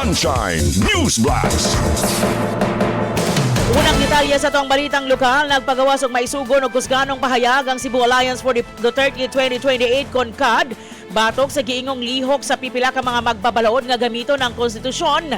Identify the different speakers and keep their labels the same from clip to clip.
Speaker 1: Sunshine News Blast.
Speaker 2: Unang detalye sa atong balitang lokal, nagpagawas og maisugon og kusganong pahayag ang Cebu Alliance for the Duterte 2028 CONCAD batok sa giingong lihok sa pipila ka mga magbabalaod nga gamiton ang konstitusyon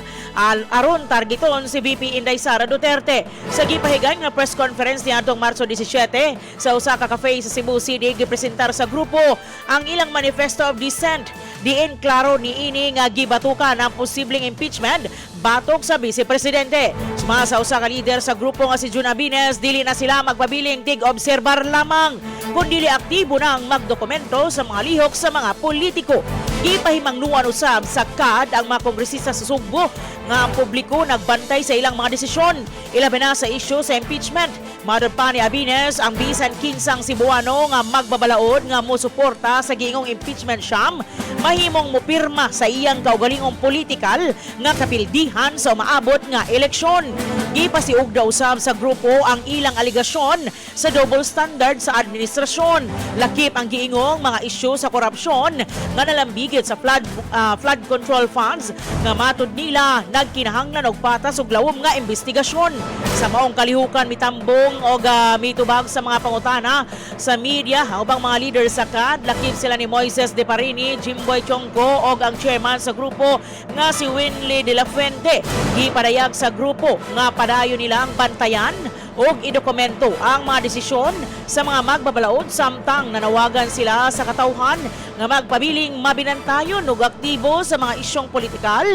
Speaker 2: aron targeton si VP Inday Sara Duterte. Sa gipahigay nga press conference niadtong Marso 17 sa usa ka cafe sa Cebu City, gipresentar sa grupo ang ilang Manifesto of Dissent diin klaro niini nga gibatukan ang posibleng impeachment batok sa Vice Presidente. Sumala sa usa ka lider sa grupo nga si Jun Abines, dili na sila magpabiling tig-obserbar lamang, kundi aktibo nang magdokumento sa mga lihok sa mga politiko. Gipahimangnuan usab sa CAD ang mga kongresista sa Sugbo nga ang publiko nagbantay sa ilang mga desisyon, ilabi na sa isyu sa impeachment. Matod pa ni Abines, ang bisan kinsang Cebuano nga magbabalaod nga mosuporta sa giingong impeachment siyam, mahimong mupirma sa iyang kaugalingong politikal nga kapildihan sa umaabot nga eleksyon. Gipasiugda usab sa grupo ang ilang aligasyon sa double standard sa administrasyon. Lakip ang giingong mga isyu sa korupsyon nga nalambigit sa flood control funds nga matud nila nagkinahanglan og patas ug lawom nga investigasyon. Sa maong kalihukan, mitambong og mitubag sa mga pangutana sa media ang ubang mga leader sa CAD, lakip sila ni Moises De Parini, Jimboy Chongko og ang chairman sa grupo nga si Winley De La Fuente. Gipadayag sa grupo nga padayon nila ang bantayan og idokumento ang mga desisyon sa mga magbabalaod, samtang nanawagan sila sa katawhan nga magpabiling mabinantayon ug aktibo sa mga isyong politikal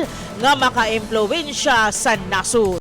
Speaker 2: nga makaimpluwensya sa nasod.